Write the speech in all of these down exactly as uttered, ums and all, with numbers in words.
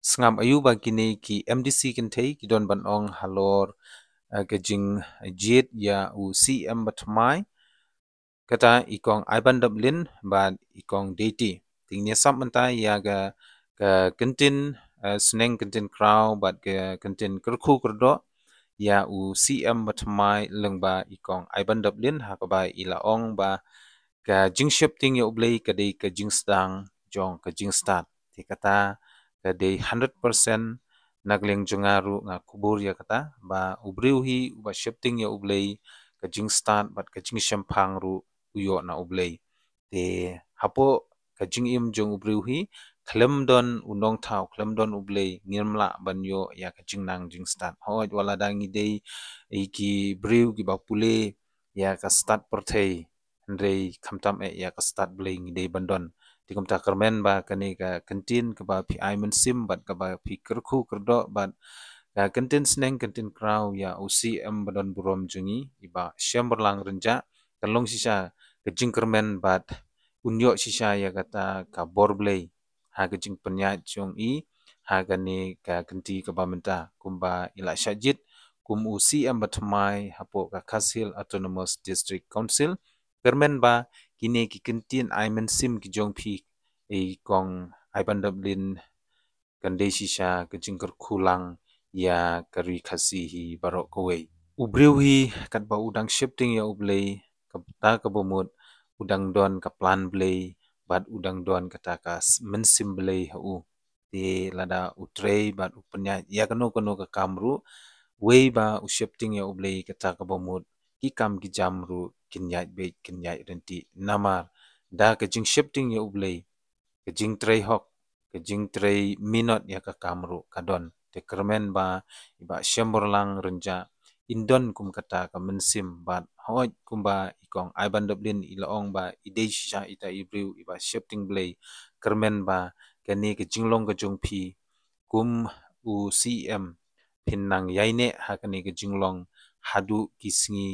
sngap aïu ba kine ki MDC kynthei ki don ban ong halor, eh, ka jingjied ïa u CEM bathymmai, kata i kong Ibandoplin bad i kong Deiti. Te ngin ïa sap mynta ïa ka, ka kyntien, eh, sneng kyntien kraw bad ka kyntien kyrkhu kyrdoh ïa u CEM bathymmai lyngba i kong Ibandoplin, ha kaba i la ong ba ka jingsheptieng ïa U Blei ka dei ka jingsdang jong ka jingstad. Te kata ka dei hundred percent. Na ka liang jong nga ruh nga kubur ïa kata, ba u briew hi uba sheptieng ïa U Blei, ka jingstad bad ka jingshemphang ruh u ïoh na U Blei. Te hapoh ka jingim jong u briew hi, khlem don u Nongthaw, khlem don U Blei, ngim lah ban ïoh ïa ka jingnang jingstad. Hooid, wat lada ngi dei i ki briew kiba pule ïa ka stad pyrthei, hynrei khamtam eh ïa ka stad Blei ngi dei ban don. Te kumta kyrmen ba kane ka kyntien kaba phi ai mynsiem bad kaba phi kyrkhu kyrdoh bad ka kyntien sneng kyntien kraw ïa u CEM badonburom jong ngi, i Bah Shemborlang Rynjah, kan long shisha ka jingkyrmen bad un ïoh shisha ïa kata ka bor Blei ha ka jingpynïaid jong i ha kane ka kynti kaba mynta, kumba i la shah jied kum u CEM bathymmai hapoh ka Khasi Hills Autonomous District Council. Kyrmen ba kine ki kyntien ai mynsiem ki jong phi, i kong Ibandoplin, kan dei shisha ka jingkyrkhu lang ïa ka ri Khasi hi baroh kawei. U briew hi katba u dang sheptieng ïa U Blei, kata kaba mut u dang don ka plan Blei bad u dang don kata ka s-, mynsiem Blei ha u. Te lada u trei bad u pynïaid ïa kano kano ka kam ruh, wei ba u sheptieng ïa U Blei, kata kaba mut ki kam ki jam ruh kin ïaid beit, kin ïaid ryntih. Namar da ka jingsheptieng ïa U Blei, ka jingtrei hok, ka jingtrei minot ïa ka kam ruh ka don. Te kyrmen ba i Bah Shemborlang Rynjah in don kum kata ka mynsiem bad hooid kumba i kong Ibandoplin i la ong ba i dei shisha ita i briew iba sheptieng Blei. Kyrmen ba kane ka jinglong ka jong phi kum u CEM phin nang ïaineh ha kane ka jinglong haduh ki sngi,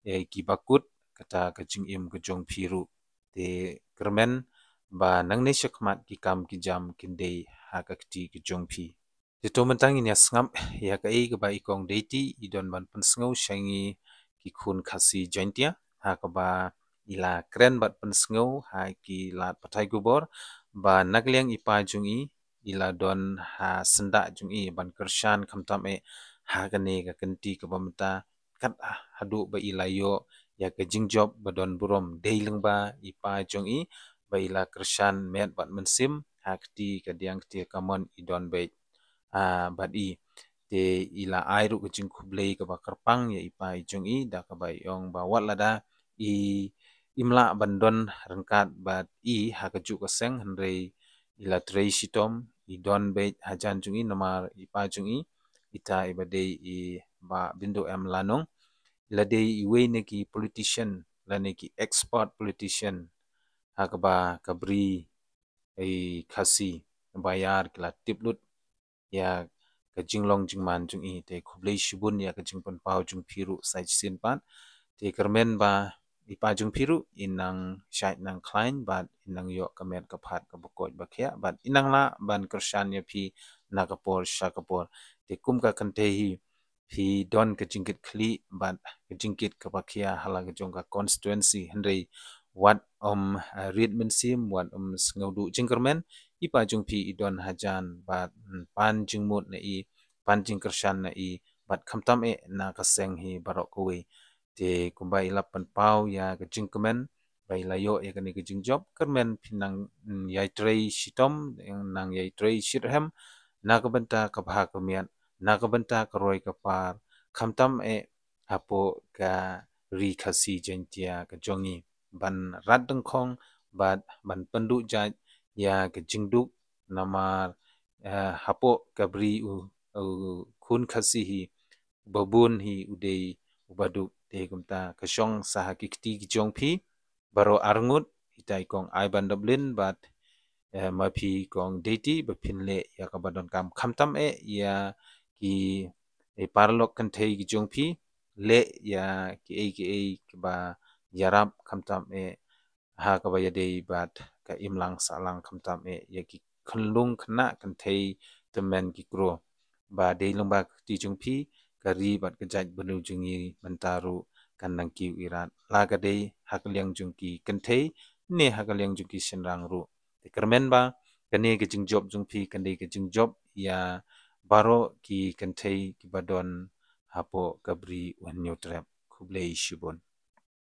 eh, kiba kut, kata ka jingim ka jong phi ruh. Te kyrmen ba nangne shakhmat ki kam ki jam kin dei ha ka kti ka jong phi. Te to mynta ngin ïa sngap ïa kaei kaba i kong Deiti i don ban pynsngew sha ngi ki khun Khasi Jaiñtia, ha kaba i la kren bad pynsngew ha ki lad pathai khubor ba na ka liang i pa jong i, i la don ha syndah jong i ban kyrshan khamtam eh ha kane ka kynti kaba mynta, kat haduh ba i la ïoh ïa ka jingjop badonburom dei lyngba i pa jong i, ba i la kyrshan met bad mynsiem ha kti kadiang kti kamon i don beit, ah, bad i. Te i la ai ruh ka jingkhublei kaba kyrpang ïa i pa i jong i, da kaba i ong ba wat lada i, im lah ban don ryngkat bad i ha kajuh ka seng, hynrei i la trei shitom, i don beit hajan jong i, namar i pa jong i, ita iba dei i Bah Bindu M Lanong, i la dei iwei na ki politician lane ki expert politician ha kaba ka bri i Khasi ba ïar ki la tip lut ïa ka jinglong jingman jong i. Te khublei shibun ïa ka jingpynpaw jong phi ruh sa shisien pat. Te kyrmen ba i pa jong phi ruh in nang shait nang khlaiñ bad in nang ïoh ka met ka phad kaba koit ba khiah bad in nang lah ban kyrshan ïa phi na ka por sha ka por. Te kum ka kynthei hi, phi don ka jingkit khlieh bad ka jingkit kaba khia ha la ka jong ka constituency, hynrei wat ym, eh, rit mynsiem, wat ym sngewduh jingkyrmen. I pa jong phi i don hajan bad, mm, pan jingmut na i, pan jingkyrshan na i bad khamtam eh na ka seng hi baroh kawei. Te kumba i la pynpaw ïa ka jingkmen ba i la ïoh ïa kane ka jingjop, kyrmen phin nang, mm, ïai trei shitom, nang ïai trei shitrhem na ka bynta ka bha ka miat, na ka bynta ka roi ka par, khamtam eh hapoh ka ri Khasi Jaiñtia ka jong ngi, ban rat dyngkhong bad ban pynduh jait ïa ka jingduk. Namar, eh, hapoh ka bri u, u khun Khasi hi, uba bun hi u dei uba duk. Te kumta ka shong sa ha ki kti ki jong phi baroh arngut, ita i kong Ibandoplin bad, eh, ma phi kong Deiti, ba phin leh ïa kaba donkam, khamtam eh ïa ki, eh, paralok kynthei ki jong phi, leh ïa kiei kiei kiba ïarap, khamtam eh ha kaba ïadei bad ka imlang sahlang, khamtam eh ïa ki khunlung khynnah kynthei tymmen ki kro. Ba dei lyngba ka kti jong phi, ka ri bad ka jaitbynriew jong ngi mynta ruh kan nang kiew irat. La ka dei ha ka liang jong ki kynthei ne ha ka liang jong ki shynrang ruh. Te kyrmen ba kane ka jingjop jong phi kan dei ka jingjop ïa baroh ki kynthei kiba don hapoh ka Bri U Hynñiewtrep. Khublei shibun.